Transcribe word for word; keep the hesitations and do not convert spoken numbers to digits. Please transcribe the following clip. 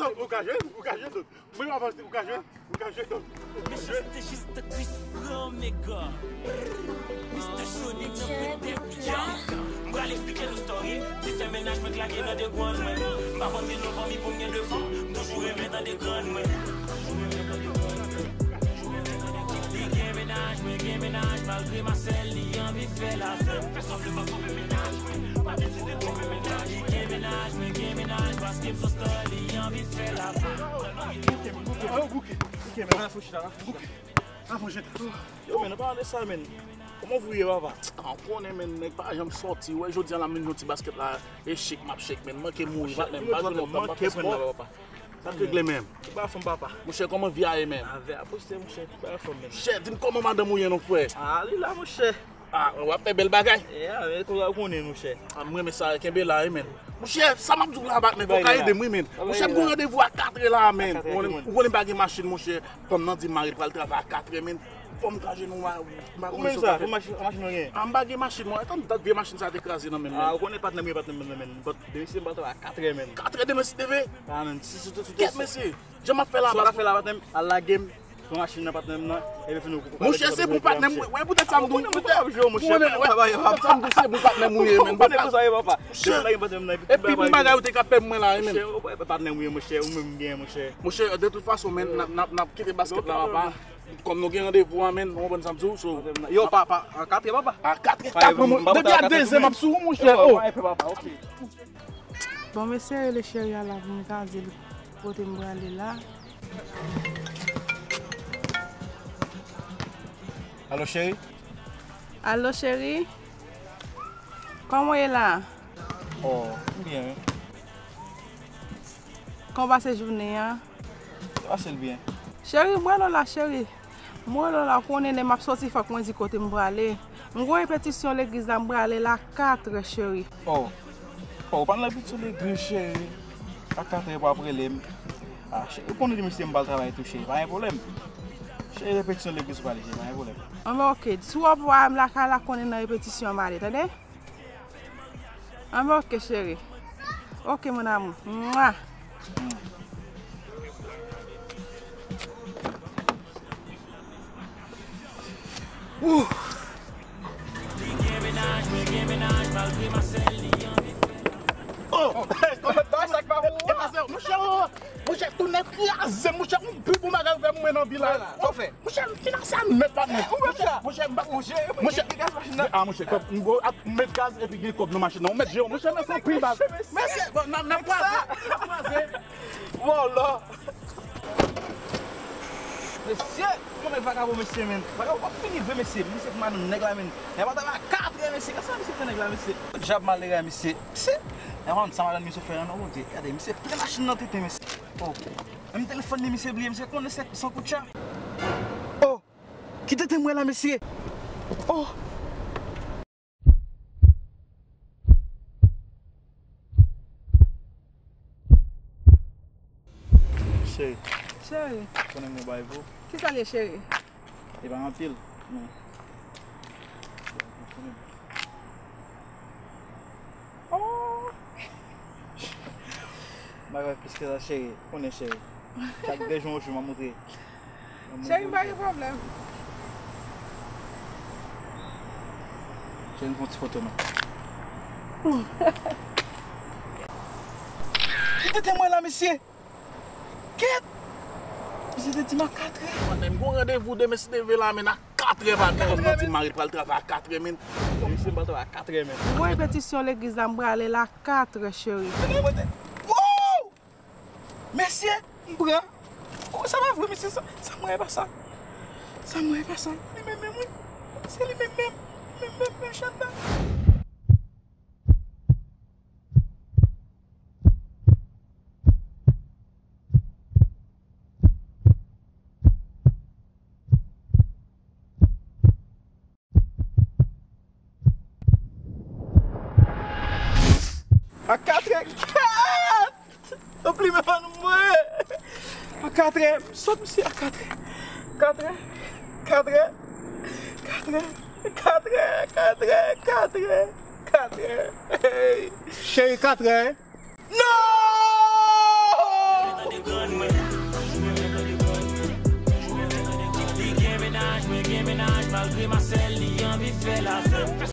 Tank ou ka jwe, ou ka jwe tout. Mwen avanse, ou ka jwe, ou ka jwe tout. Mechanste jis Chris Brown, nèg. Mister Sonic nan prete pya. M pral eksplike nou story. Ti sè mennaj mwen k lage nan de gwann mwen. M pa konte non fanmi pou m gen de fanm. M toujou renmen tande grann mwen. Li gen mennaj, mwen gen mennaj, malgre Marcel li anvi fè lafè. Pèsonn vle pa twonpe mennaj mwen, pa bezwen de twonpe mennaj. Li gen mennaj, mwen gen mennaj, paske m sou story, li anvi fè lafè. Bouke, bouke, bouke, men. Bouke. Yo, men, nou pa pale sa, men. Kòman w ye, papa? Ah, ou konnen, men, nèg pa janm sòti. Wè, jodi a la, men, yon ti basket la, e shake, m ap shake, men. Manke mouri, patnè m, pa jwe non, m ap fè spò. Sa k regle menm? Ki bagay fanm papa? Monchè, kòman vi a ye menm? Avè a poste, monchè, ki bagay fanm menm? Monchè, di m kòman madanm ou ye non, frè? Ah, li la, monchè. Ah, w ap fè bèl bagay. Yeah, men kòman ou konnen, monchè? Ah, m renmen sa, kenbe la, wi, men. Monchè, sa m ap di w la, patnè, fò w ka ede m, wi, men. Monchè, m gen randevou a katrè la, men. Ou konnen m pa gen machin, monchè. Fanm nan di m mari l pral travay a katrè, men. Fò m ka jwenn yon ma-, m pa konnen si w ka fè. Ou menm sa, machin, machin ou gen? Ah, m pa gen machin, mwen. Tann dat vye machin sa te kraze nan men m, men. Ah, ou konnen patnè m, patnè m nan men. But demen si m pa travay a katrè, men. Katrè demen si te vle? Ah, men, si, si, si, si. Kèt, mesye. Jan m ap fè la, sa w ka fè la, patnè m, al lage m. Pran machin nan, patnè m nan. Epi fini ou. Monchè, se bon patnè m, wè, poutèt sa m di w, poutèt, monchè, poutèt sa m di w, se bon patnè m ou ye, men. Ou konnen kòman sa ye, papa. Demen lage m, patnè m nan, epi tout bagay ou te ka fè mwen la, men. Monchè, ou pa patnè m ou ye, monchè, ou menm m gen, monchè. Monchè, de tout fason, men, n ap, n ap, n ap kite basket la, papa. Kòm nou gen randevou a, men, ou konprann sa m di w, so. Yo, pa, pa, a katrè, papa. A katrè, ta pran mwen. Depi a dezè, m ap sou ou, monchè. Oh. Bon, mesye rele cheri a la pou m ka di l kote m prale la. Alo, cheri? Alo, cheri? Kòman w ye la? Oh, m byen, wi. Kòman w pase jounen an? Pase l byen. Cheri, m rele w la, cheri. M rele w la, ou konnen lè m ap sòti fòk mwen di kote m prale. M gon repetisyon legliz la, m prale la katrè, cheri. Oh. Oh, ou pa nan repetisyon legliz, cheri. A katrè pou ap rele m. Ah, cheri, ou konnen mesye m pral travay tou, cheri. Pa gen pwoblèm. Cheri, repetisyon legliz ou prale, cheri, pa gen pwoblèm. Anben, oke. Si w ap wè m lakay la, konnen nan repetisyon m ale, tande? Anben, oke, cheri. Oke, mon amour. Mwa. Ouh. Oh! Monchè, oh! Monchè, tou nèt kraze, monchè, yon pi bon bagay ou fè pou mwen nan vi la. Sa w fè? Monchè, m fin ak sa nèt, patnè. Monchè, monchè, m pa, monchè, monchè, ah, monchè, kòb, m go ap met gaz epi gen kòb nan machin nan. Ou mèt jere, monchè, mèsi anpil, baz. Mèsi, bon, n ap, n ap kwaze, n ap kwaze. Vòlò. Mesye, kòman vakabon, mesye, men. Vakabon, w ap fini vre, mesye. Mesye, pou madanm nèg la, men. Nèg la ta va katrè, mesye. Kisa misye fè nèg la, mesye? Djab malere, mesye. Mesye, nèg la, sa madanm misye fè la, non, Bondye. Gade, misye plen machin nan tenten, mesye. Oh. Menm telefòn li, misye bliye, misye konnen se san koutcha. Oh. Ki tenten mwen la, mesye? Oh! Cheri. Cheri. Konnen mwen bay pou. Kisa l ye, cheri? E pa anpil, men. Oh! M pa fè plis ke sa, cheri. Konnen, cheri. Chak de jou an jou, m ap montre. Cheri, m pa gen pwoblèm. Cheri, m fè yon ti foto, non. Ki tenten mwen la, mesye? Kèt! Misye te di m a katrè. Mwen menm, gon randevou demen si Dye vle la, men, a katrè, patnè. Kòm nan di mari l pral travay a katrè, men. Misye m pral travay a katrè, men. Mwen repetisyon legliz la, m prale la katrè, cheri. Wow! Mesye, m pran. Oh, sa pa vre, mesye, sa, sa m wè pa sa. Sa m wè pa sa. Li menm menm, wi. Se li menm menm. Li menm menm, menm chat la. A katrè, kèt! Oubli men ban nou mwen. A katrè, m sot misye a katrè. Katrè, katrè, katrè, katrè, katrè, katrè, katrè. Hey. Cheri, katrè. Non! Gen mennaj malgre Marcel li anvi fè lafè.